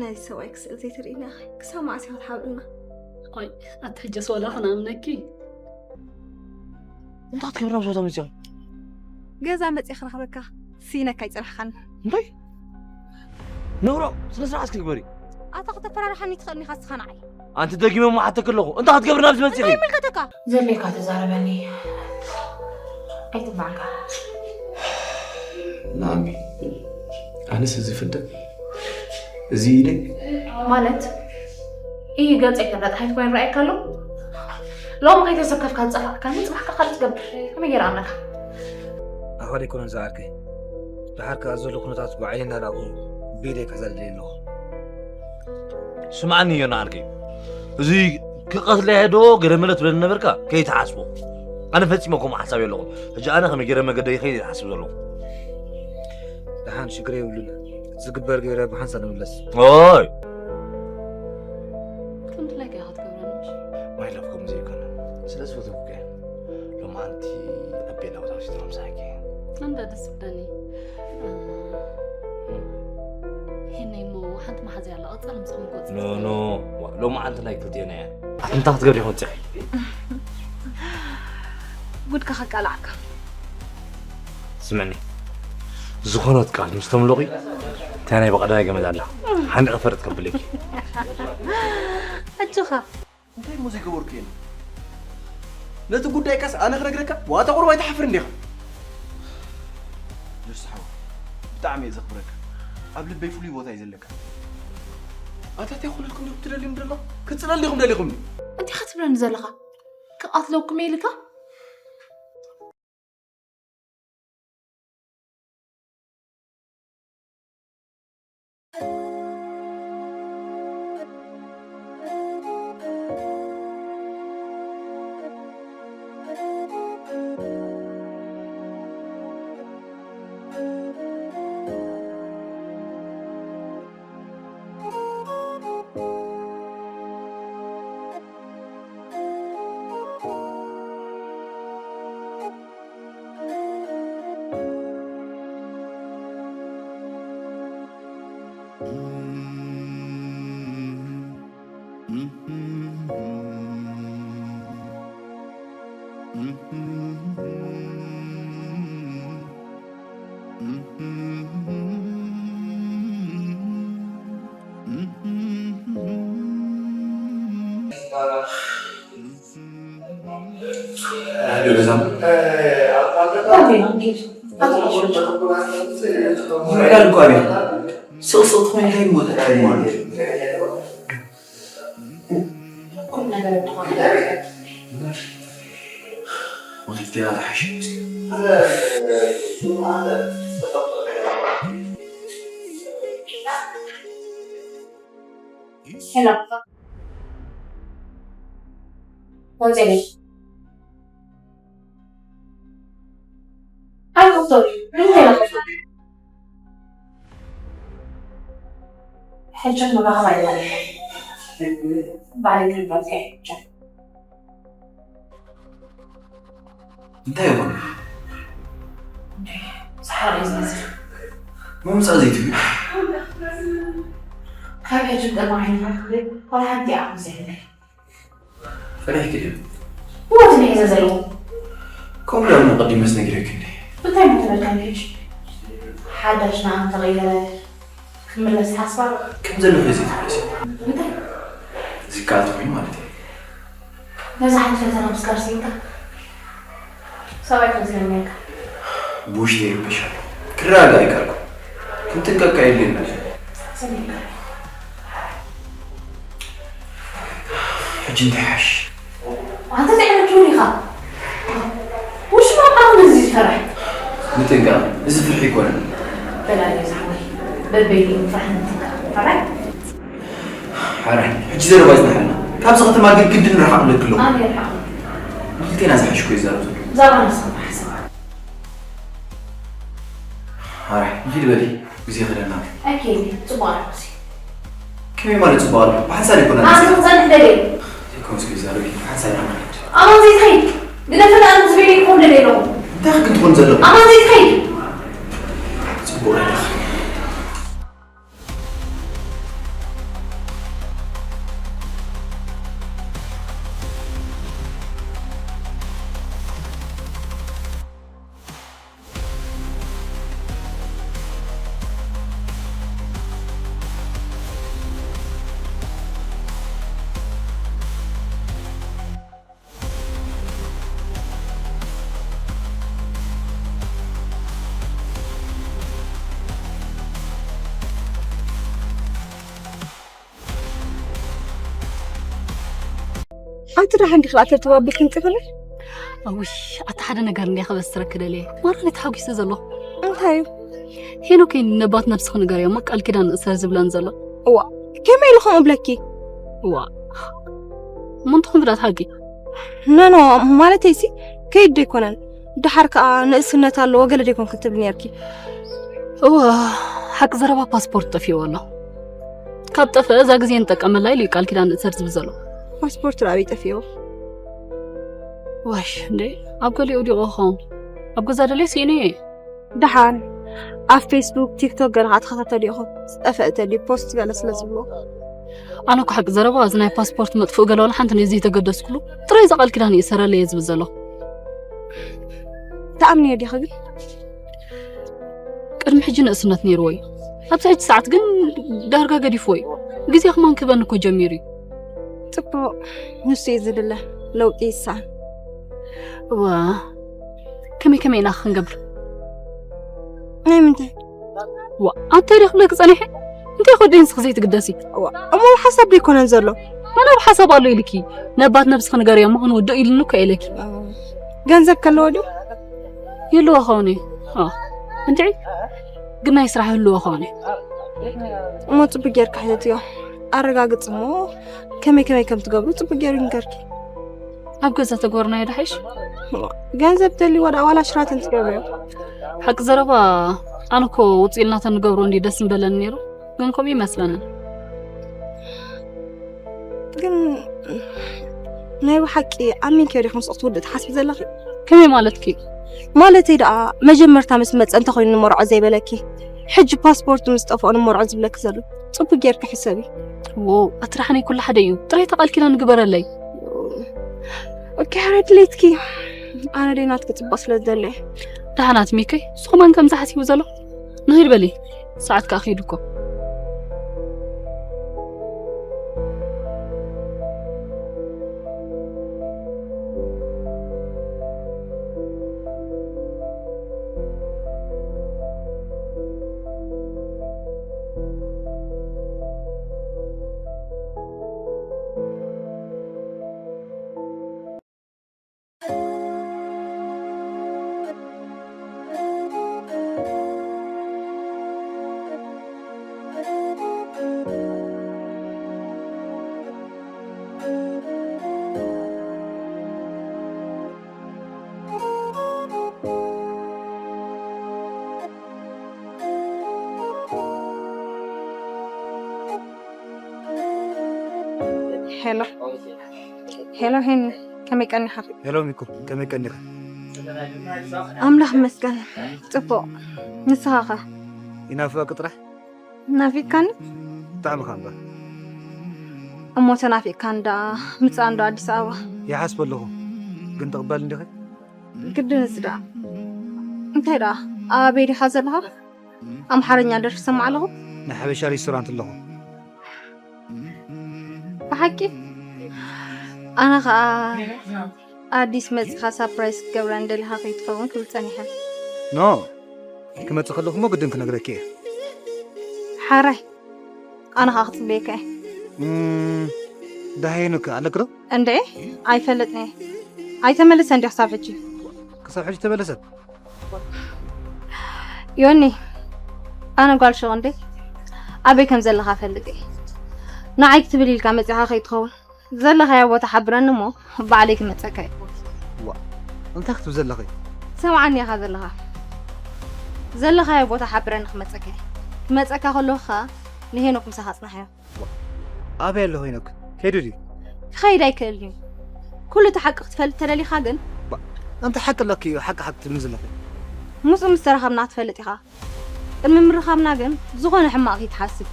ነዚ ሰብኣይ ክስእል ዘይትርእይና ኢኺ። ክሳብ መዓስ ኢኻ ትሓብእልና? ኣይ፣ ኣቲ ሕጀስ ዋላ ክነኣምነኪ። እንታይ ክትገብር ናብ ቦታ መፂኦም? ገዛ መፅእ ክረኽበካ ስኢነካ ኣይፅናሕኻን። እንታይ? ነውሮ ስነ ስርዓት ክትግበሪ። ኣታ ክተፈራርሓኒ ትኽእልኒ ኢኻ እስኻ ንዓይ። ኣንቲ ደጊመ መሓተክ ኣለኹ። እንታይ ክትገብር ናብዚ መፂኺ? እንታይ ይምልከተካ? ዘድልየካ ተዛረበኒ። ኣይትማዕካ። ናሚ ኣነስ እዚ ፍንደቅ እዚ ኢደይ ማለት እዩ ገጸይ ተመጥሓይት ኮይኑ ረኣየካ ኣሎ። ሎም ከይተሰከፍካ ዝጸፋዕካኒ ጽባሕካ ካልእ ትገብር ከመይ ገይረ ኣምነካ? ኣኻ ደይኮነን ዝዓርከይ ድሓር ከኣ ዘሎ ኩነታት ብዓይኒ እናረኣኹ ብኢደይ ክሕዛ ደልየ ኣለኹ። ስምዓኒ እዮ ንዓርከይ እዚ ክቐትለያ ዶ ገለ መለ ትብለኒ ነበርካ ከይትሓስቦ ኣነ ፈጺመ ከምኡ ሓሳብ የለኹም ሕጂ ኣነ ከመይ ገይረ መገደይ ይኸይድ እየ ዝሓስብ ዘለኹ። ደሓን ሽግር የብሉን ዝግበር ገይረ ብሓንሳብ ንምለስ። ኦይ ከምድላይካ ኢኻ ትገብረኒ ምሽ ማይ ሎቭ ከምኡ ዘይኮነ ስለ ዝፈተኩካ እየ። ሎማዓንቲ ኣብ ቤላ ቦታ ወሲድካ ምሳሕኪ ኣንዳ ደስ ብለኒ። ሄነይ እሞ ሓንቲ መሓዝያ ኣላ ቀጻሊ ምስኹም ክወጽእ ኖ ኖ ዋ፣ ሎማዓንቲ ናይ ክልቴና እያ። ኣቲ እንታይ ክትገብሪ ኢኹም ወፂኺ? ጉድካ ከቃላዕካ ስምዕኒ ዝኾነት ቃል ምስ ተምለቑ እንታይ ናይ ብቐዳይ ገመድ ኣላ ሓንዲ ክፈርጥ ከብለኪ። ኣጆኻ እንታይ እሞ ዘይገበርኩ የለ ነቲ ጉዳይ ቀስ ኣነ ክነግረካ ዋታ ቁሩብ ኣይትሓፍር እንዲኻ ጆስ ሓው ብጣዕሚ እየ ዘኽብረካ ኣብ ልበይ ፍሉይ ቦታ እዩ ዘለካ ኣታ እንታይ ክኾነልኩም ዲኹም ትደልዩኒ ዘለኹም ክጽለል ዲኹም ደሊኹምኒ እንታይ ክትብለኒ ዘለኻ ክቐትለኩም እየ ኢልካ ስቕ ስቕ ትኾኒ እንታይ ይሞተካ ማለት እዩ። ኩሉ ነገር እንተኾነ ወኺድ ጌራ ዝሓሸ ሄሎ ወንጀለኛ ኣይወቅቶሪ ሕጂ መራኸብ ኣይኮነን ባዕለይ ክልበልካ ሕጂ እንታይ ይኾን ሰሓቕ እዩ ዝመስል መምፃእ ዘይትብል ካብ ሕጂ ቅድሚ ዓይንኻ ክብል ዋላ ሓንቲ ዓቕሚ ዘይብለይ ፈሪሕኪ ድዩ ህይወት እንደ ሒዘ ዘለኹ ከምኡ ዳሞ ቀዲመስ ነጊረኪ እንደ እንታይ ምትበልካኒ ሕጂ ሓዳሽ ንኣ እንተቐየረ ክምለስ ሓስባ ከም ዘለኹ እየ ዘይትብለሲ እንታይ ዝከኣል ትኾይኑ ማለት እዩ ነዚ ሓንቲ ፈተና ምስ ጋር ስኢንካ ሰብኣይ ከም ዝለምነካ ብውሽጢ ይርበሽ ኣሎ ክረጋጋ ኣይከኣልኩ ክንጥንቀቅ ከኣ የድልየና እዩ ሰሚዕካ ሕጂ እንታይ ሓሽ ኣንተ እንታይ ዓይነት ትብል ኢኻ ውሽማ ብጣዕሚ ነዚ ዝፈርሕ ንጥንቀቅ እዚ ፍርሒ ኣይኮነን በላዮ ዝሓወይ በበይኑ ፍርሒ ንጥንቀቅ ፈራይ ሓራይ ሕጂ ዘረባ ይጽናሓልና ካብዚ ከተማ ግን ግድን ንርሓቕ ኣለኪ ኣለኹ ኣነ ይርሓቕ ንክልቴና ዝሓሽኮ ይዛረብ ዘሎ ዛባ ንስኻ ሓሳብ ሓራይ ንኺድ በሊ ግዜ ይኸደና ኣሎ ኣኬኒ ጽቡቕ ኣለኩሲ ከመይ ማለት ጽቡቕ ኣሎ ብሓንሳብ ይኮና ኣነ ክጸንሕ ደልየ ዘይኮንስ ግዜ ኣለኪ ብሓንሳብ ኢና ንኸይድ ኣማን ዘይትኸይድ ግደፈና ኣነ ዝብል ይኮን ደልየ ኣለኹ እንታይ ክትኮን ዘለኹ ኣማን ዘይትኸይድ ጽቡቕ ኣለኺ ኣንቲ ደሓን ዲኺ? ኣተተባቢልክን ጽፍለ? ኣውይ፣ ኣታ ሓደ ነገር እንዲያ ከበስረኪ ደልየ። ማራ ተሓጒሰ ዘሎ። እንታይ እዩ? ሄኖከይ ነባት ነብስኺ ንገርዮ እሞ ቃል ኪዳን እሰር ዝብለን ዘሎ። እዋ፣ ከመይ ኢሉ ከምኡ እብለኪ? እዋ፣ እሞ እንተኹም ብዳት ሓቂ? ኖ፣ ኖ፣ ማለተይሲ ከይዱ ኣይኮነን። ደሓር ከኣ ንእስነት ኣለዎ ገለ ደይኮንክን ትብሊ ነርኪ። እዋ፣ ሓቂ ዘረባ ፓስፖርት ጠፊእዎ ኣሎ። ካብ ጠፍአ እዛ ግዜ ንጠቀመላ ኢሉ እዩ ቃል ኪዳን ንእሰር ዝብል ዘሎ። ፓስፖርት ደኣ ኣበይ ጠፊእዎ? ዋሽ፣ እንዴ፣ ኣብ ገሊኡ ወዲቑ ክኸውን። ኣብ ገዛ ደልየ ስኢነ እየ። ደሓን ኣብ ፌስቡክ፣ ቲክቶክ ገለ ከዓ ተኸታተሉ ኢኹም። ዝጠፍአ ተልዩ ፖስት ገለ ስለ ዝብሎ። ኣነ እኮ ሓቂ ዘረባ፣ እዚ ናይ ፓስፖርት መጥፍኡ ገለ ዋላ ሓንቲ ነዚ ዘይተገደስኩሉ፣ ጥራይ እዛ ቃል ኪዳን ይእሰረለይ እየ ዝብል ዘለኹ። ትኣምንዮ ዲኺ ግን? ቅድሚ ሕጂ ንእስነት ነይርዎ እዩ። ኣብዚ ሕጂ ሰዓት ግን ዳርጋ ገዲፍዎ እዩ። ግዜ ከማን ክህበኒ እኮ ጀሚሩ እዩ። ጽቡቕ፣ ንሱ እዩ ዝድለ፣ ለውጢ ይሰኣን። እዋ፣ ከመይ ከመይ ኢና ክንገብር? ናይ ምንታይ? ዋ፣ ኣንታይ ደኣ ክብለኪ ጸኒሐ? እንታይ ኮ ደይንስኺ ዘይትግደሲ? እዋ፣ እሞ ኣብ ሓሳብ ደይኮነን ዘሎ? መን ኣብ ሓሳብ ኣሎ ኢልኪ? ነባት ነብስኺ ንገርዮ እሞ ክንውድእ ኢሉኒ እኮ ኢለኪ። ገንዘብ ከለዎ ድዩ? ይህልዎ ኸውን እዩ። ኦ፣ እንድዒ፣ ግን ናይ ስራሕ ይህልዎ ኸውን እዩ። እሞ ጽቡቅ ጌርካ ሕተትዮ። ኣረጋግጽ እሞ ከመይ ከመይ ከም ትገብሩ ጽቡቅ ጌሩ ይንገርኪ። ኣብ ገዛ ተጎርናዮ ዶ ሓይሽ? ገንዘብ ተልይዎ ደኣ ዋላ ሽራተን ትገብርዮ። ሓቂ ዘረባ፣ ኣነ እኮ ውጽእ ኢልና ተንገብሮ እንዲ ደስ ምበለኒ ነይሩ፣ ግን ከምኡ ይመስለኒ። ግን ናይ ብሓቂ ኣሚንክዮ ዲኹም ስቕ ትውድእ ትሓስቢ ዘለኺ? ከመይ ማለትኪ? ማለተይ ደኣ መጀመርታ ምስ መጸ እንተኾይኑ ንመርዖ ዘይበለኪ፣ ሕጂ ፓስፖርቱ ምስ ጠፍኦ ንመርዖ ዝብለኪ ዘሎ። ጽቡቅ ጌርኪ ሕሰቢ። ዎ፣ ኣቲ ደሓነይ ኩሉ ሓደ እዩ። ጥራይ እታ ቃል ኪዳን ንግበረለይ። ኦኬ፣ ሓረ ድሌትኪ። ኣነ ደይ ናትኪ ጽቡቅ ስለ ዝደለ። ደሓናት ሚከይ፣ ንስኹም መን ከምዚ ሓሲቡ ዘሎ? ንኺድ በሊ፣ ሰዓት ከኣ ኺዱ እኮ። ሄሎ፣ ሄሎ፣ ሄኒ፣ ከመይ ቀኒኻ? ሄሎ ሚኩ፣ ከመይ ቀኒኻ? ኣምላኽ ይመስገን፣ ጽቡቕ። ንስኻ ኸ? ይናፍቐኪ ጥራሕ? ናፊቕካኒ? ብጣዕሚ ኸኣ እምበር። እሞ ተናፊቕካኒ ደኣ፣ ምጻእ እንዶ ኣዲስ ኣበባ? ይሓስቦ ኣለኹ፣ ግን ትቕበል እንዲኺ? ግድንስ ደኣ። እንታይ ደኣ፣ ኣበይ ዲኻ ዘለኻ? ኣምሓርኛ ደርፊ ሰማዕ ኣለኹ። ናይ ሓበሻ ሬስቶራንት ኣለኹ። ብሓቂ? ኣነ ኸኣ ኣዲስ መጺኻ ሳፕራይዝ ክትገብረኒ ደሊኻ ከይትኸውን ክብል ጸኒሐ። ኖ፣ ክመጽእ ከለኹ እሞ ግድን ክነግረኪ እየ። ሓራይ፣ ኣነ ኸኣ ክጽበየካ እየ። እም፣ ደሃየኑኪ ኣለኪ ዶ? እንዴ፣ ኣይፈልጥን እየ። ኣይተመለሰን ድዩ ክሳብ ሕጂ? ክሳብ ሕጂ ተመለሰት? ዮኒ፣ ኣነ ጓል ሹቕ እንዴ፣ ኣበይ ከም ዘለኻ እፈልጥ እየ። ንዓይ ክትብል ኢልካ መጺኻ ከይትኸውን፣ ዘለኻዮ ቦታ ሓብረኒ እሞ ባዕለይ ክመጸካ እየ። ዋ፣ እንታይ ክትብል ዘለኺ? ሰምዓኒ ኢኻ ዘለኻ። ዘለኻዮ ቦታ ሓብረኒ ክመጸካ እየ። ክመጸካ ከለኹ ኸኣ ንሄኖክ ምሳኻ ኣጽንሓዮ። ኣበይ ኣሎ ሄኖክ? ከይዱ ድዩ? ክኸይድ ኣይክእልን እዩ። ኩሉ እቲ ሓቂ ክትፈልጥ ተደሊኻ ግን። ባ-፣ እንታይ ሓቂ ኣለኪ እዩ ሓቂ ሓቂ ትብሊ ዘለኺ? ምስኡ ምስ ተራኸብና ክትፈልጥ ኢኻ። ቅድሚ ምርኻብና ግን ዝኾነ ሕማቕ ከይትሓስብ።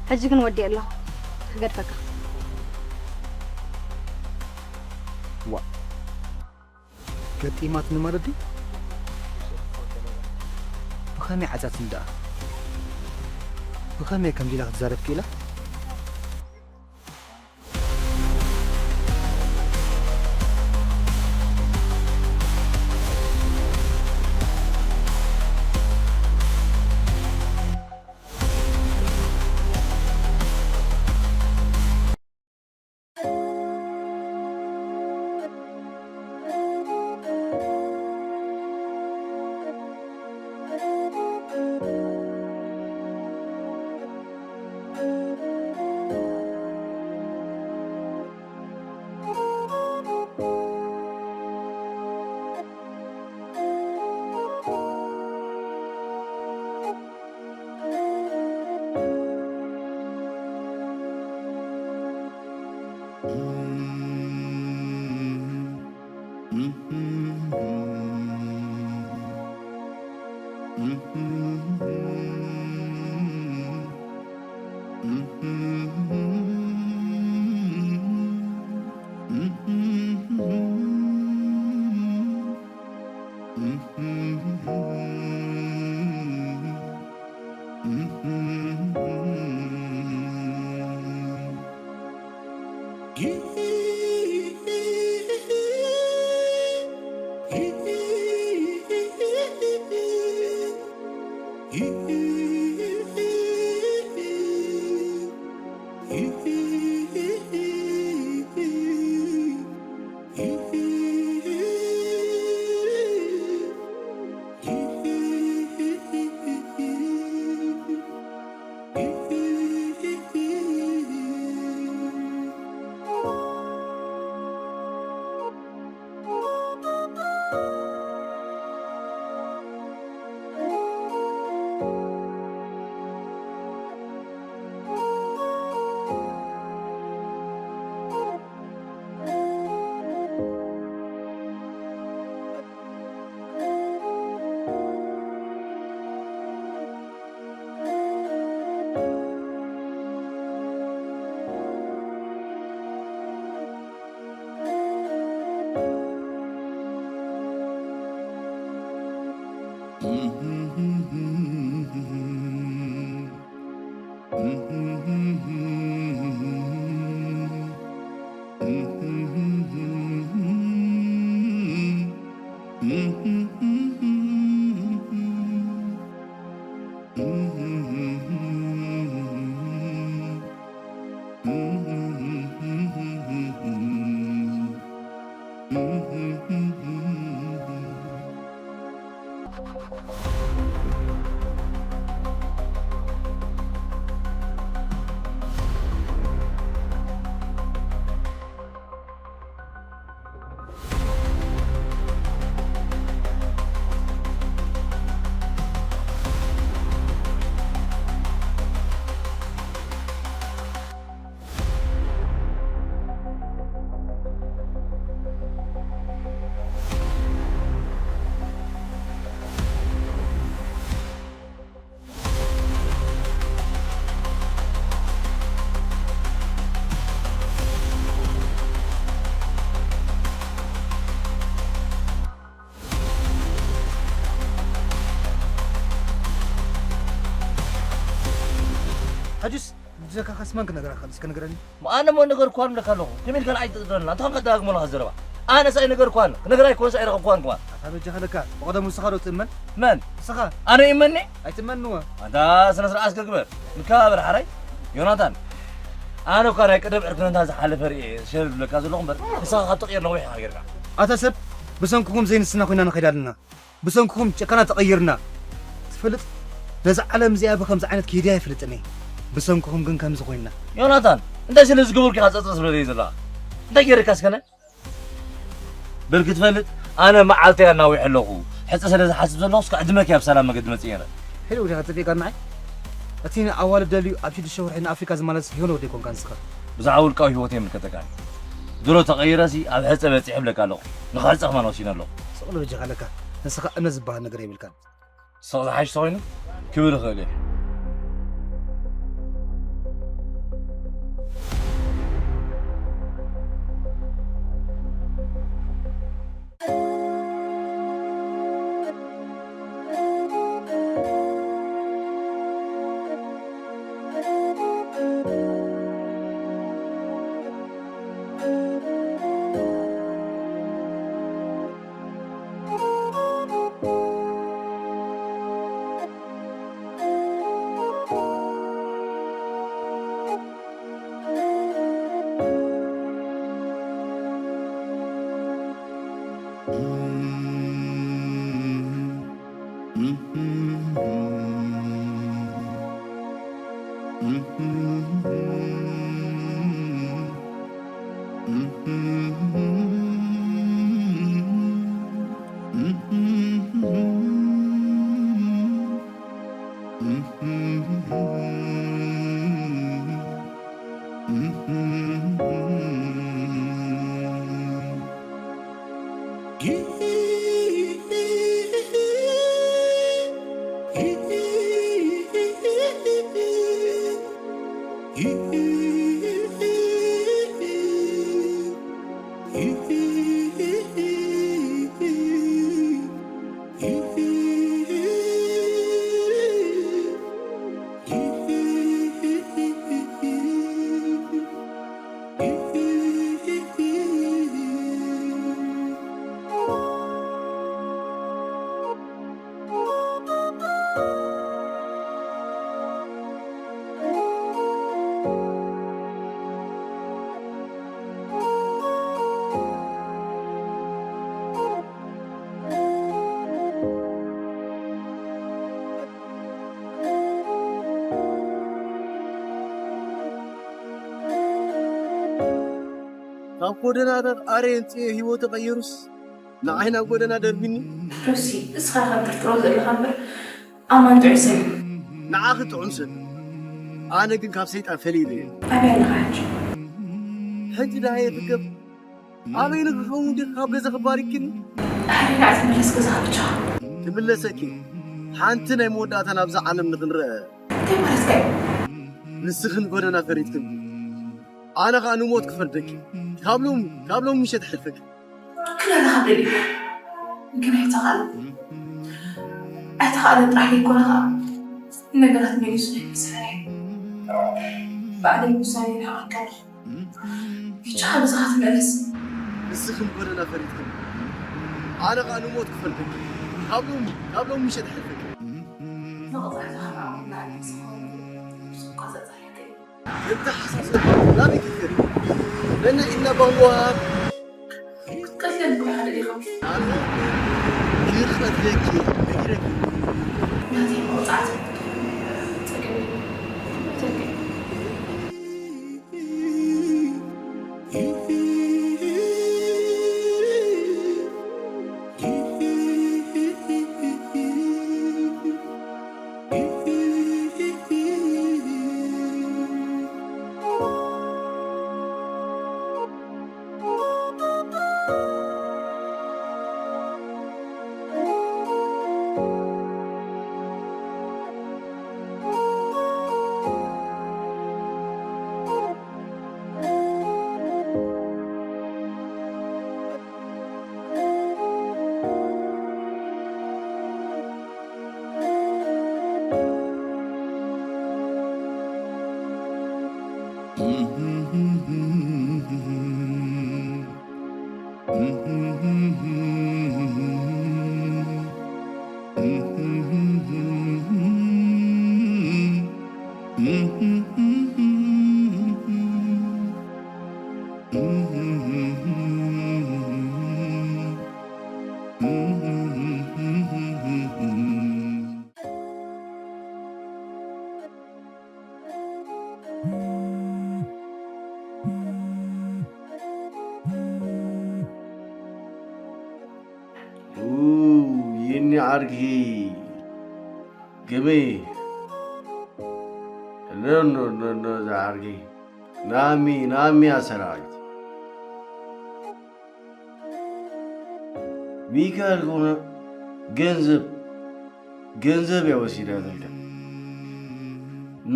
ሕጂ ግን ወዲኤ ኣለኹ። ክገድፈካ። ዋ። ገጢማትኒ ማለት ድዩ? ብኸመይ ዓጻትኒ ደኣ? ብኸመይ ከምዚ ኢላ ክትዛረብ ክኢላ? ሕጅስ ብዘካኻስ መን ክነግረካ? እስከ ንገረኒ። ኣነ እሞ ነገርኳን እብለካ ኣለኹ። ከመይ ኢልካ ንዓይ ትጥርጥረኒ? ኣንታ ከም ከደጋግሞ ኣለኻ ዘረባ። ኣነስ ኣይነገርኳን። ክነግራ ኣይኮንስ ኣይረኸብኳን ከማን። ኣታ በጃኻ ለካ ብቐደሙ ንስኻ ዶ ትእመን? መን? ንስኻ። ኣነ ይእመኒ? ኣይትእመንዎ። ኣንታ ስነ ስርዓት እስከ ግበር። ንከባበር ሓራይ። ዮናታን። ኣነ እኳ ናይ ቀደም ዕርክነትና ዝሓለፈ ርእየ ሸለል ዝብለካ ዘለኹ እምበር፣ ንስኻ ካብ ተቕየር ነዊሕ ኢኻ ጌርካ። ኣታ ሰብ፣ ብሰንክኹም ዘይንስና ኮይና ንኸይድ ኣለና። ብሰንክኹም ጨካና ተቐይርና። ትፈልጥ፣ ነዛ ዓለም እዚኣ ብኸምዚ ዓይነት ከይድያ ኣይፈልጥን እየ። ብሰንክኹም ግን ከምዚ ኮይንና። ዮናታን፣ እንታይ ስለ ዝገበርኩ ኢኻ ጸጸ ትብለለይ ዘለኻ? እንታይ ገይረካ እስከ ኣነ? በል ክትፈልጥ፣ ኣነ መዓልተይ ኣናዊሐ ኣለኹ። ሕጸ ስለ ዝሓስብ ዘለኹ፣ እስከ ዕድመኪ ኣብ ሰላም መገዲ መጽእ ነይረ። ሄሎ፣ ወዲኻ ጠፊእካ ንዓይ? እቲ ንኣዋልድ ደልዩ ኣብ ሽዱሽተ ወርሒ ንኣፍሪካ ዝመለስ ሄኖክ ዶ ኣይኮንካ ንስኻ? ብዛዕባ ውልቃዊ ህይወት የምልከተካን። ድሮ ተቐይረሲ ኣብ ሕጸ በጺሐ እብለካ ኣለኹ። ንኽሕጸ ከማን ወሲነ ኣለኹ። ስቕ ኢሉ በጃኻ ኣለካ። ንስኻ እምነት ዝበሃል ነገር የብልካን። ስቕ ዝሓይሽ ተኾይኑ ክብል እኽእል እየ። ካብ ጎደናታት ኣረ የምፅኤ ህይወቱ ቀይሩስ ንዓይ ናብ ጎደና ደርቢኒ። ሉሲ፣ እስኻ ኢኻ ትጥርጥሮ ዘለኻ እምበር ኣማን ጥዑይ ሰብ እዩ። ንዓኺ ጥዑም ሰብ፣ ኣነ ግን ካብ ሰይጣን ፈሊለ እየ። ኣበይ ኣለኻ ሕጂ? ሕጂ ደሃየ ትርከብ ኣበይ ንክኸውን ዲኺ ካብ ገዛ ክባሪክኒ? ሕሪና ትምለስ ገዛኻ ብቻ። ትምለሰኪ ሓንቲ ናይ መወዳእታ ናብዛ ዓለም ንክንረአ። እንታይ ማለትካ እዩ? ንስኽን ጎደና ፈሪድክን ኣነ ኸኣ ንሞት ክፈርደኪ። ካብ ሎሚ ካብ ሎሚ ምሸት ሕልፈኪ። ክነራኸብ ደሊኻ ግን ኣይተኻእለን። ኣይተኻእለን ጥራሕ ዘይኮነ ኸኣ ነገራት መሊሱ ናይ ምስራይ ባዕለይ ውሳኔ ይረኸብ ከለኹ ብቻ ብዝኻ ትመለስ። ንስኽን ጎደና ፈሪድክን ኣነ ኸኣ ንሞት ክፈልደኪ። ካብ ሎሚ ካብ ሎሚ ምሸት ሕልፈኪ። ንቕጻዕቲ ኸኣ ላዕሊ ዝኸውን ስኳ ዘጻሒከ እዩ። እንተ ሓሳብ ናበይ ክትከዲ? ነና ኢድና ቧንቧ ክትቀትለኒ እኮ ኢኻ ደሊኻ። ኣነ ክቐትለኪ ነጊረኪ። ናተይ መቕጻዕቲ ጸገም የለን። መብተካ እዩ። ኡ፣ የኔ ዓርኪ ገመይ። ኖ፣ ኖ፣ ኖ፣ ኖ፣ ዝዓርኪ። ናሚ፣ ናሚ ኣሰራዊት። ሚካኤል ከሆነ ገንዘብ፣ ገንዘብ እያ ወሲዳትልካ።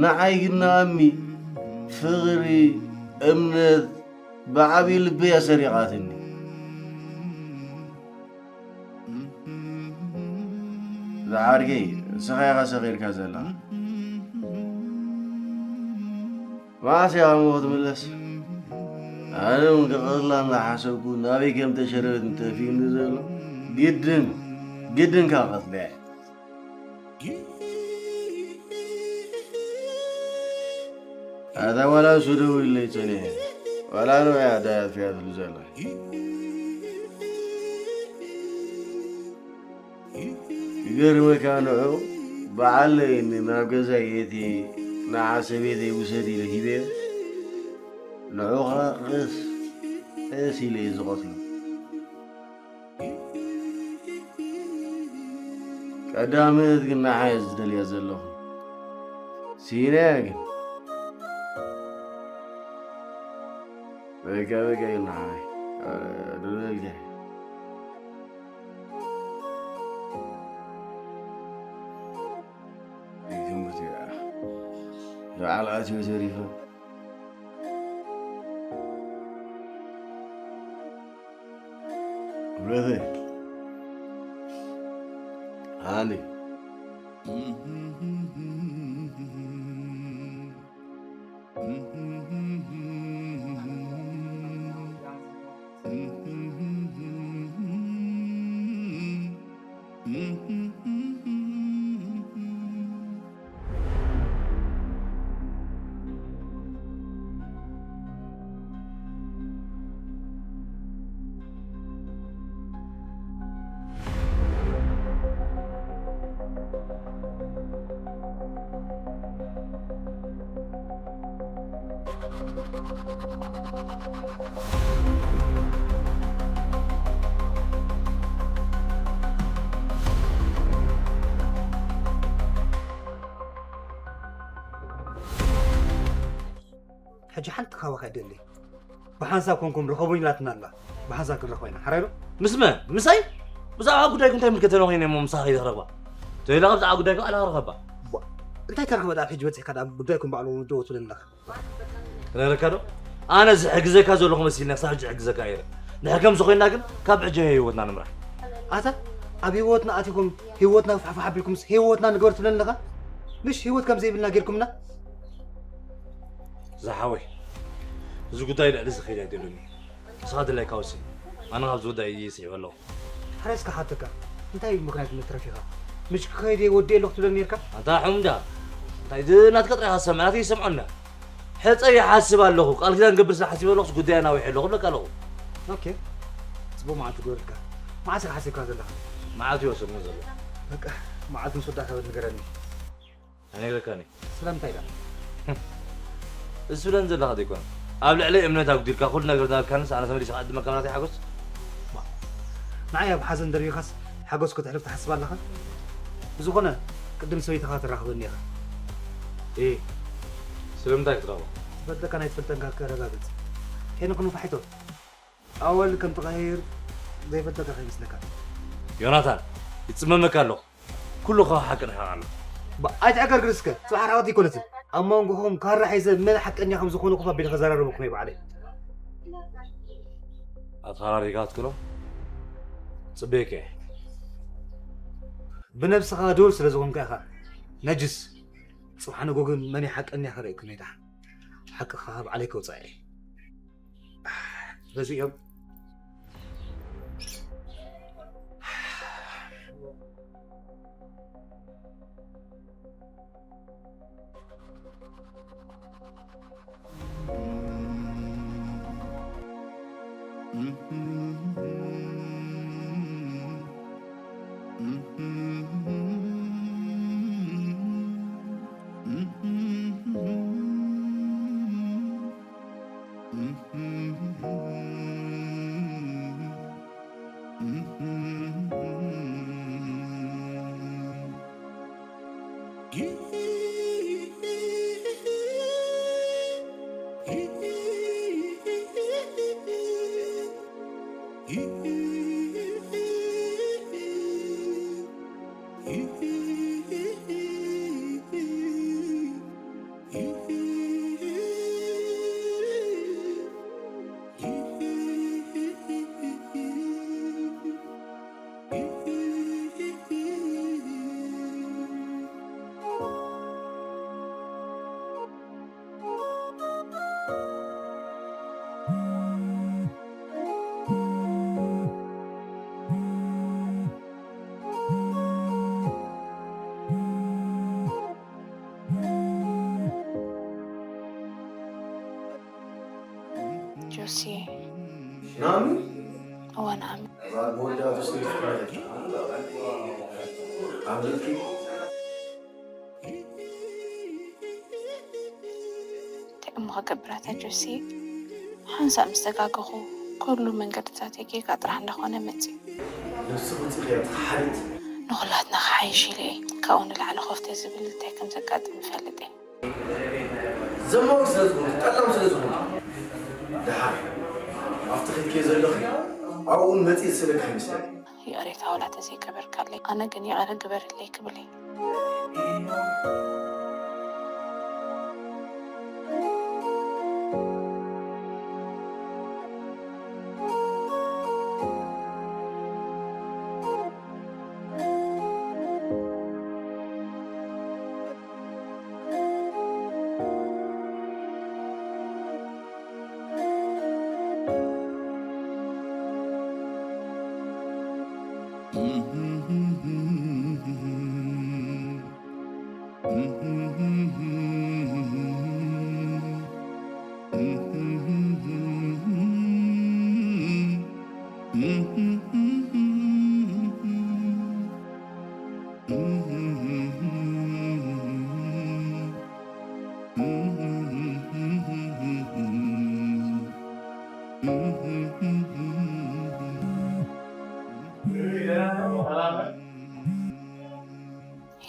ንዓይ ግን ንኣሚ ፍቕሪ፣ እምነት፣ ብዓብዪ ልበይ ኣሰሪቓትኒ። ዝዓርከይ፣ ንስኻ ኢኻ ሰኺርካ ዘለኻ። መዓስ ኢኻ እሞ ክትምለስ? ኣነ እውን ክቐትላ እናሓሰብኩ ናበይ ከም ተሸረበት እንተፊኡኒ ዘሎ። ግድን፣ ግድን ካብ ቀትለያ። ኣታ ዋላ ንሱ ደዊሉለይ ጸኒሑ። ዋላ ንዑ እያ ኣዳይ ኣጥፊኣትሉ ዘላ። ይገርመካ ንዑ በዓል ለይኒ ናብ ገዛይ የእትየ ንዓ ሰበይተይ ውሰድ ኢለ ሂበዮ። ንዑ ኸኣ ቀስ ቀስ ኢለ እየ ዝቐትሎ። ቀዳመት ግን ንዓይ እየ ዝደልያ ዘለኹ። ስኢነያ ግን። በቃ በቃ ግን ንዓይ። እ፣ ዶ በልካ? ይትምት እያ። ንባዕል ኣትዮ ተሪፈ። ብረተይ፣ ሃኒ። ሕጂ ሓንቲ ካባኻ ይደሊ። ብሓንሳብ ኮንኩም ርኸቡኒ ኢላትና ኣላ። ብሓንሳብ ክንረኽቦ ኢና። ሓራይ ዶ? ምስ መን? ምሳይ? ብዛዕባ ጉዳይኩም እንታይ ይምልከተኒ ኮይነ እሞ ምሳኻ ከይደ ክረኽባ? ተይላ ብዛዕባ ጉዳይኩም ኣላ ክረኸባ። ቧ፣ እንታይ ከረኽበ ደኣ ሕጂ በጺሕካ ደኣ ጉዳይኩም ባዕሉ ንደው ትብለኒ ኣለኻ? ክነግረካ ዶ? ኣነ ዝሕግዘካ ዘለኹ መሲልና ክሳብ ሕጂ ሕግዘካ ነይረ። ድሕሪ ከምዚ ኮይንና ግን ካብ ሕጂ ህይወትና ንምራሕ። ኣታ ኣብ ህይወትና ኣቲኹም ህይወትና ፋሕፋሕ ኣቢልኩምስ ህይወትና ንግበር ትብለኒ ኣለኻ? ምሽ ህይወት ከም ዘይብልና ጌርኩምና? ዝሓወይ፣ እዚ ጉዳይ ልዕሊ እዚ ከይድ ኣይደልን እዩ። ንስኻ ድላይካ ወስን። ኣነ ካብዚ ጉዳይ እየ ስዒበ ኣለኹ። ሓራይ እስከ ሓተካ፣ እንታይ እዩ ምኽንያት መትረፊኻ? ምሽ ክኸይድ እየ ወዲኤ ኣለኹ ትብለኒ ነርካ? ኣንታ ሕሙም ዲኻ? እንታይ እዚ ናትካ ጥራይ ኢኻ ትሰምዕ፣ ናተይ ይሰምዖና። ሕጸ ይሓስብ ኣለኹ፣ ቃል ኪዳን ገብር ስለ ሓሲበ ኣለኹስ ጉዳይ ኣናዊሐ ኣለኹ እብለካ ኣለኹ። ኦኬ፣ ጽቡቕ መዓልቲ ግበረልካ። መዓስ ኢኻ ሓሲብካ ዘለኻ? መዓልቲ ይወስን ዘሎ። በቃ፣ መዓልቲ ምስ ወዳእካ ንገረኒ። ኣይነግረካን እየ። ስለምንታይ ደኣ? እዚ ትብለኒ ዘለኻ ዘይኮነ። ኣብ ልዕለይ እምነት ኣጉዲልካ፣ ኩሉ ነገር ዝሃብካንስ ኣነ ተመሊሰ ክዕድመካ ናተይ ሓጎስ? ንዓይ ኣብ ሓዘን ደርቢኻስ ሓጎስ ከተሕልፍ ትሓስብ ኣለኻ? ብዝኾነ፣ ቅድም ሰበይትኻ ተራኽበኒ ኢኻ። እይ፣ ስለምንታይ ክትረኽባ? ዝፈልጠካን ኣይትፈልጠንካ ከረጋግጽ። ሄኖክ ንፋሒቶ። ኣወል ከም ትቐይር ዘይፈልጠካ ከይመስለካ። ዮናታን፣ ይጽመመካ ኣለኹ። ኩሉ ካብ ሓቂ ርሒቕ ኣሎ። ባ-፣ ኣይትዕገርግር እስከ፣ ጽባሕ ርሕቐት ኣይኮነትን። ኣብ መንጎኹም ካራ ሒዘ መን ሓቀኛ ከም ዝኾነ ኮፍ ኣቢለ ከዘራርበኩም እየ ባዕለይ። ኣተራሪጋ ትክሎ ጽቤከ። ብነብስኻ ድውል ስለ ዝኾንካ ኢኻ ነጅስ። ጽባሕ ንጎ ግን መን እዩ ሓቀኛ ከርእየኩም እየ ደሓን። ሓቅኻ ባዕለይ ከውጽኣ እየ። በዚ እዮም። ጆሲ። ናሚ? እወ፣ ናሚ። መወዳእቱ ስኒት ክረኸብ። ኣምልጥኪ? እንታይ እሞ ክገብር ኣታ ጆሲ? ሓንሳእ ምስ ተጋገኹ፣ ኩሉ መንገድታተይ ጌጋ ጥራሕ እንዳኾነ መጺኡ። ነብሲ ውጽኢት እያ፣ ተሓሪት። ንኹላትና ክሓይሽ ኢለ እየ። ካብኡ ንላዕሊ ኮፍ ተዝብል እንታይ ከም ዘጋጥም እፈልጥ እየ። ዘማዊ ስለ ዝኾንኩ፣ ጠላም ስለ ዝኾንኩ። ደሓር፣ ኣብቲ ከይድክዮ ዘለኺ፣ ኣብኡ እውን መጺእ ዝስእነኪ ኣይመስለኒ። ይቕሬታ ዋላ ተዘይገበርካለይ፣ ኣነ ግን ይቕረ ግበርለይ ክብል እየ።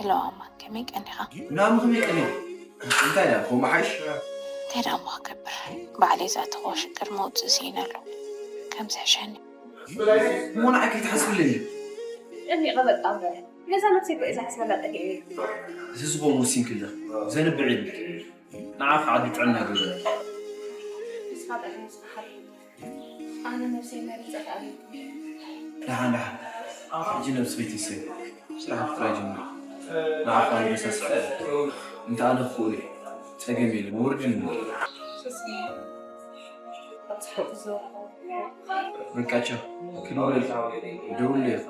ኢለዋ እማ፣ ከመይ ቀኒኻ? ናም ከመይ ቀኒኻ? እንታይ ደኣ ከምኡ ሓይሽ? እንታይ ደኣ እሞ ክገብር? ባዕለይ ዘእተኽዎ ሽግር መውፅኢ ስኢነ ኣለኹ። ከምዚ ሕሸኒ። እሞ ንዓይ ከይትሓስብለይ እዩ። ጨኒቐ በቃ እምበር ነዛ ነብሰይ እኮ እየ ዝሓስበላ ጠፊኤ። እዚ ዝኾን ወሲንክላ ዘንብዕ የብልኪ። ንዓኺ ዓዲ ጥዕና ይግበረልኪ። ንስኻ ጥዕና ንስኻ ሓቢቢ። ኣነ ነብሰይ መሪጸ ተኣልየኩም። ደሓን ደሓን። ሕጂ ነብስኺ ትንሰይ። ስራሕ ጥራይ ጀምሪ። ንዓኻ ኣንበሳስሐ እንተ ኣነ ክኽእሎ እየ። ጸገም የለን። ውርዲ ንብሎ። ሱስየ። ኣብ ጽቡቕ ዝዘርሖ። በቃ ቻው። ክድውለልኪ። ደውለልኪ።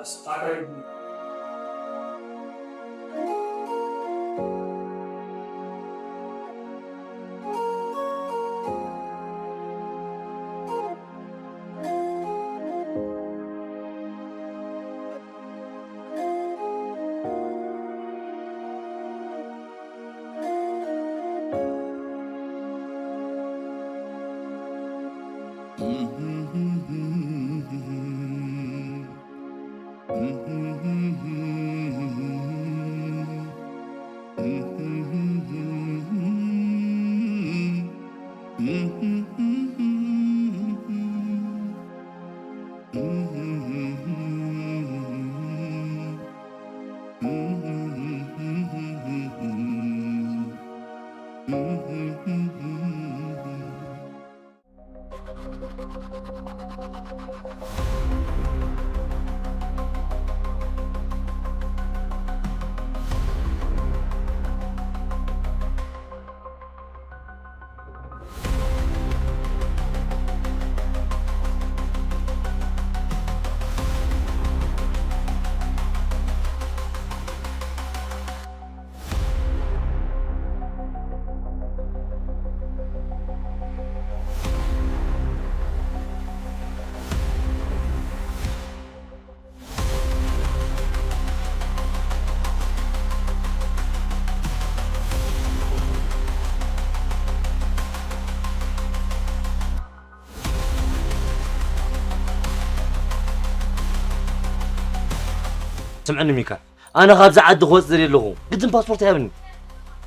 ስምዕኒ ሚካ፣ ኣነ ካብዚ ዓዲ ክወፅእ ደልየ ኣለኹ። ግድን ፓስፖርት ይሃብኒ።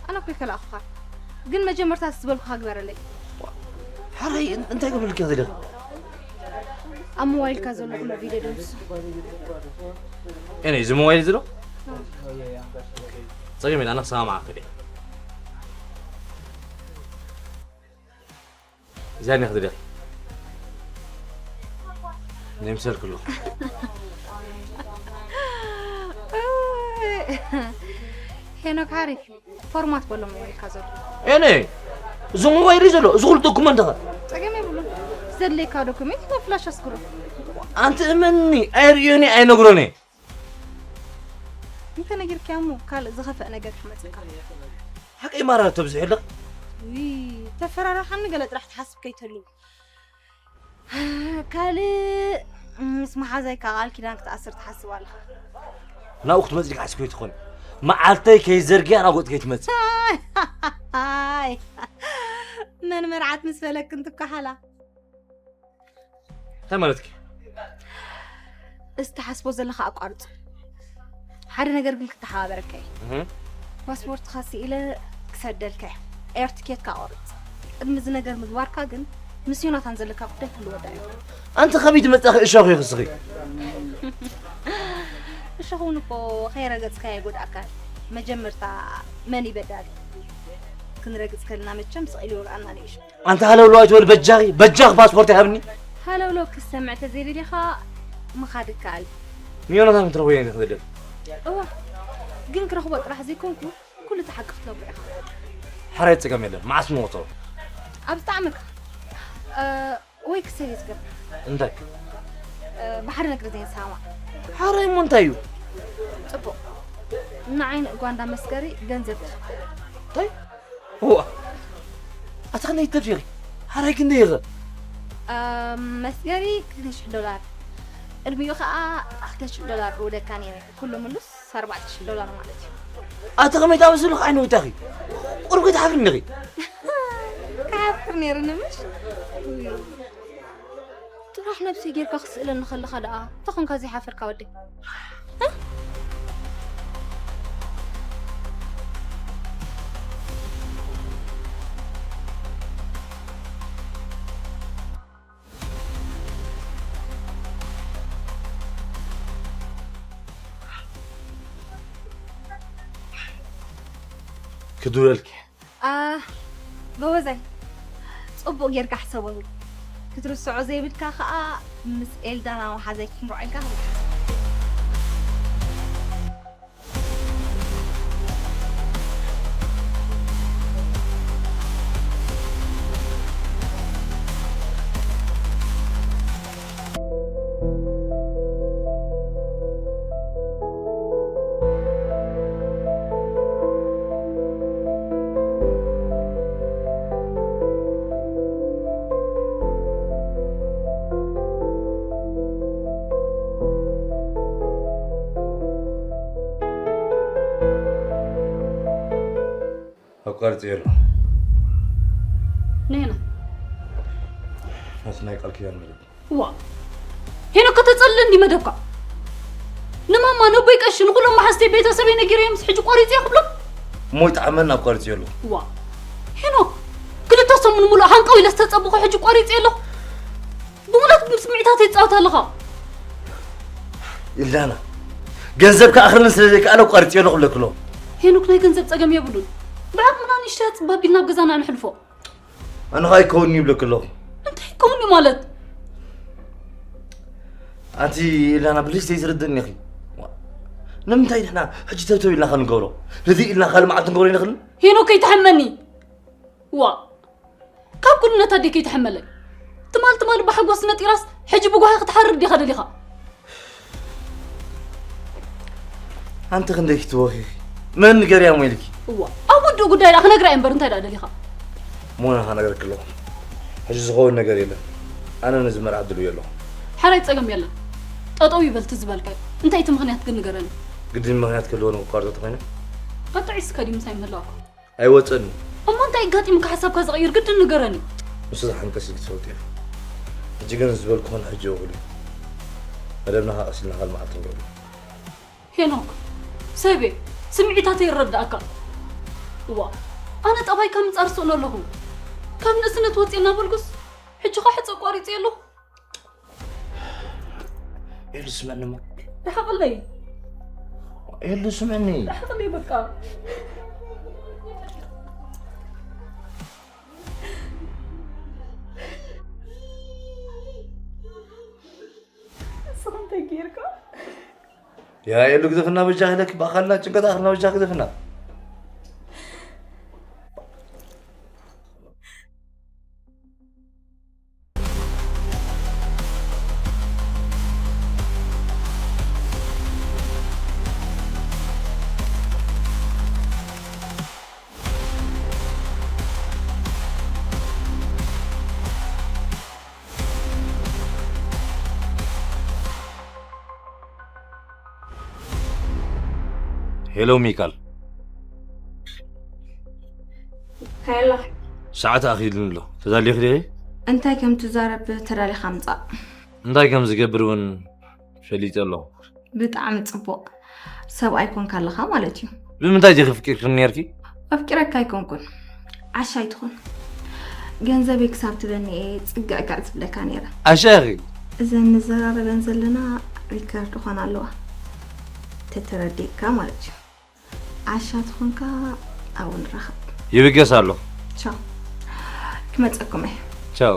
ኣነ እኮ ይከላእኹኻ፣ ግን መጀመርታ ዝበልኩኻ ግበረለይ። ሓራይ እን- እንታይ ክብልልኪ ክደል? ኣብ ሞባይልካ ዘሎ ኩሉ ቪድዮ ደምስሶ። እኔ እዚ ሞባይል ዝሎ ጸገም የለ ኣነ ክሰማማዓኪ ድየ። እዚኣ እኔ ክደል? ነምሰልክ ኣለኹ። ሄኖክ ሓሪፍ ፎርማት በሎ ሞባይልካ ዘሎ። ኤነ እዚ ሞባይል እዩ ዘሎ እዚ ኩሉ ዶኩመንት ኸ? ጸገም የብሉን። ዘድልየካ ዶኩሜንት ናብ ፍላሽ ኣስግሮ። ኣንቲ እመኒ ኣይርእዮን እየ ኣይነግሮን እየ። እንተ ነጊርካዮ እሞ ካልእ ዝኸፍእ ነገር ከመጽካ። ሓቀይ ማራ ተብዝሑ ኣለኽ። ውይ ተፈራርሓኒ ገለ ጥራሕ ትሓስብ ከይትህሉ። ካልእ ምስ መሓዛይ ካብ ቃል ኪዳን ክትኣስር ትሓስብ ኣለኻ። ናብኡ ክትመጽእ ኢልካ ሓሲብ ከይትኾን መዓልተይ ከይዘርግያ ናብ ገጽ ከይትመጽእ። ኣይ መን መርዓት ምስ በለክን ትከሓላ። እንታይ ማለትኪ? እዚ ትሓስቦ ዘለኻ ኣቋርጾ። ሓደ ነገር ግን ክተሓባበረካ እየ። እህ፣ ፓስፖርትኻ ስኢለ ክሰደልካ እየ። ኤር ትኬትካ ቆርጽ። ቅድሚ እዚ ነገር ምግባርካ ግን ምስ ዮናታን ዘለካ ጉዳይ ክልወዳ እዩ። ኣንቲ ከመይ ትመጻኺ እሾኽ ኢኺ እስኺ? እሾኽ እውን እኮ ከይረገጽካዮ ይጎድኣካ። መጀመርታ መን እዩ በዳሊ? ክንረግጽ ከለና መቸም ስቕ ኢሉ ይወግኣና ንእሾ። ኣንቲ ሃለውለው ኣይትበል በጃኺ በጃኺ ፓስፖርት ይሃብኒ። ሃለውለው ክትሰምዕ ተዘይደሊኻ ምኻድ ይከኣል። ንዮናታን ክትረኽቦ እየ ክደሊ። እዋ ግን ክረኽቦ ጥራሕ ዘይኮንኩ ኩሉ እቲ ሓቂ ክትነግሮ ኢኻ። ሓራይ ጸገም የለን መዓስ ንወቶ። ኣብ ዝጠዓመካ ወይ ክሰብ እየ ዝገብር። እንታይ? ብሓደ ነገር ዘይንሰማማዕ። ሓራይ እሞ እንታይ እዩ? ጽቡቕ ንዓይ ንጓንዳ መስገሪ ገንዘብ ትኽእል። እንታይ? እዋ ኣታ ክንደይ ተብዚኺ ሓራይ ክንደይ ኢኺ? መስገሪ ክልተ ሽሕ ዶላር ቅድሚኡ ከዓ ክልተ ሽሕ ዶላር እውደካ ነይረ ኩሉ ምሉስ ኣርባዕተ ሽሕ ዶላር ማለት እዩ። ኣቲ ከመይ ታበስሉ ዓይኒ ወጣኺ ቁርብ ከይትሓፍርኒ ኢኺ። ክሓፍር ነይርኒ ምሽ ጥራሕ ነብሰይ ጌርካ ክስእለኒ ከለኻ ደኣ ተኾንካ ዘይሓፈርካ ወደይ። ክድውለልኪ። ኣ፣ ጎበዛይ፣ ጽቡቕ ጌርካ ሕሰበሉ። ክትርስዖ ዘይብልካ ከኣ ምስ ኤልዳና መሓዛይ ክትምርዖ ኢልካ ክትሓስብ። ኣቋርጽ የሎ። ነይና ነቲ ናይ ቃል ኪዳን መደብ። ዋ፣ ሄኖክ፣ ከተጸልለኒ መደብካ። ንማማ፣ ነቦይ ቀሺ፣ ንኹሎም መሓዝተይ ቤተሰበይ ነጊረዮም፣ ሕጂ ቆሪጸ ክብሎም። እሞ ይጥዓመኒ ኣቋርጽ የሎ። ዋ፣ ሄኖክ፣ ክልተ ሰሙን ሙሉእ ሃንቀው ኢለ ዝተጸብኹ፣ ሕጂ ቆሪጸ ኣለኹ። ብእውነት ብስምዒታት ይጻወት ኣለኻ። ኢላና፣ ገንዘብ ክኣኽለኒ ስለ ዘይከኣለ ኣቋርጽ የሎ ክብለክሎ። ሄኖክ፣ ናይ ገንዘብ ጸገም የብሉን። ብዓቕምና ንእሽተይ ጽባብ ኢልና ኣብ ገዛና ንሕልፎ። ኣነ ኸኣ ኣይከውን ይብለክ ኣለኹ። እንታይ ይከውን እዩ ማለት? ኣንቲ ኢላና፣ ብልሽ ዘይትርድእኒ ኢኺ። ንምንታይ ንሕና ሕጂ ተብተብ ኢልና ኸ ንገብሮ? ርድእ ኢልና ካልእ መዓልቲ ንገብሮ ይንኽእል? ሄኖክ፣ ከይትሓመኒ። ዋ፣ ካብ ኩሉ ነታ ኣደይ ከይትሓመለይ። ትማል ትማል ብሓጎስ ነጢራስ፣ ሕጂ ብጓሂ ክትሓርር ዲኻ ደሊኻ? ኣንቲ ክንደይ ክትወኺኺ? መን ንገርያ እሞ ኢልኪ? እዋ፣ ኣብ ውድኡ ጉዳይ ደኣ ክነግራ እየ እምበር እንታይ ደኣ ደሊኻ? ሞና ኸነግረኪ ኣለኹ። ሕጂ ዝኸውን ነገር የለን። ኣነ ነዚ መርዓ ድልው ኣለኹ። ሓራይ ጸገም የለን። ጠጠው ይበል እቲ ዝበልካዮ። እንታይ እቲ ምኽንያት ግን ንገረኒ። ግድን ምኽንያት ክህልዎ ንክቋርጾ ተኾይነ? ቀጥዒ እስከ ድዩ ምሳይ ምህላውካ? ኣይወጽእን። እሞ እንታይ ኣጋጢሙካ ሓሳብካ ዝቕይር ግድን ንገረኒ። ንሱ ዝሓንከስ ኢልኪ ትፈልጢ ኢኺ። ሕጂ ግን ዝበልኩኽን ሕጂ እኹል እዩ። መደብና ኸኣ ቀስ ኢልና ካልእ መዓልቲ ንገብሮ። ሄኖክ፣ ሰብየ፣ ስምዒታተይ ይረዳእካ። እዋ፣ ኣነ ጠባይካ ምጻር ስእኖ ኣለኹ። ካብ ንእስነት ወጽየ እናበልኩስ፣ ሕጂ ኸኣ ሕጸ ኣቋሪጸ ኣለኹ። ኤሉ ስምዕኒ እሞ። ርሓቐለይ። ኤሉ ስምዕኒ። ርሓቐለይ በቃ። ንስኻ እንታይ ጌርካ? ያ ኤሉ ግደፍና በጃ ኢለኪ፣ ብኣኻልና ጭንቀት ኣኽልና በጃ ግደፍና። ሄሎ ሚካል። ሄሎ። ሰዓት ኣኺሉኒ ኣሎ። ተዳሊኺ ዲኺ? እንታይ ከም ትዛረብ ተዳሊኻ ምጻእ። እንታይ ከም ዝገብር እውን ፈሊጠ ኣለኹ። ብጣዕሚ ጽቡቕ። ሰብኣይ ኮንካ ኣለኻ ማለት እዩ። ብምንታይ ዲኺ ኣፍቂርክኒ ነይርኪ? ኣፍቂረካ ኣይኮንኩን። ዓሻ ኣይትኹን። ገንዘበይ ክሳብ ትበኒ እየ ጽግዕግዕ ዝብለካ ነይረ። ዓሻ ኢኺ። እዘን ንዘራረበን ዘለና ሪከርድ ክኾና ኣለዋ። ተተረዲእካ ማለት እዩ። ዓሻ ተኾንካ ኣብኡ ንራኸብ። ይብገስ ኣሎ። ቻው። ክመጸኩም እየ። ቻው።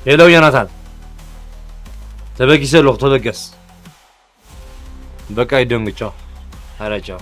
ሄሎ ዮናታን፣ ተበጊሰ ኣለኹ፣ ተበገስ። በቃ ይደንግጫው። ኧረ ቻው።